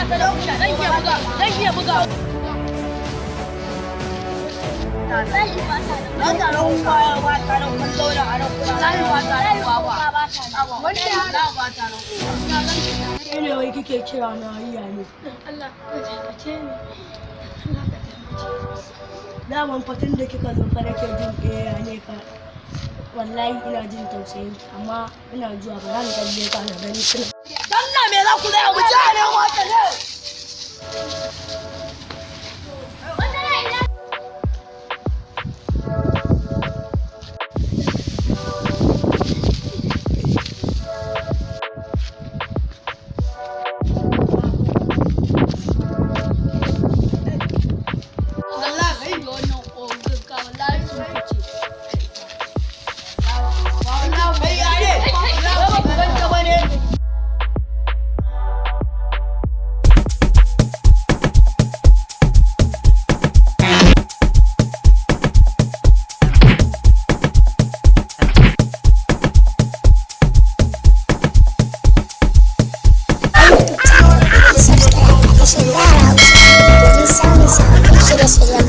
ta da kunya, zan iya buga, zan iya buga. Wallahi ba ta nan. Ba ta nan uwa, ba ta nan kun zauna a nan kuna. Wallahi ba ta nan uwa ba. Wallahi ba ta nan uwa. Ne wai kike kira na hayya ne? Allah ka taimake ni. Allah ka taimake ni. Daman fatin da kika zo fa nake jin ƙeya ne fa. Wallahi ina jin tausayin ki, amma ina zuwa ba za ni kalle ka na gani kina. Dalla me za ku tsaya mu ci ne wata ne? Wallahi da wannan ƙoƙa wallahi sun fice. Kai ya ne? Ba ku ganta ba ne? Subscribe a tashar Yara Hausa domin samun sababbin shirye-shiryenmu.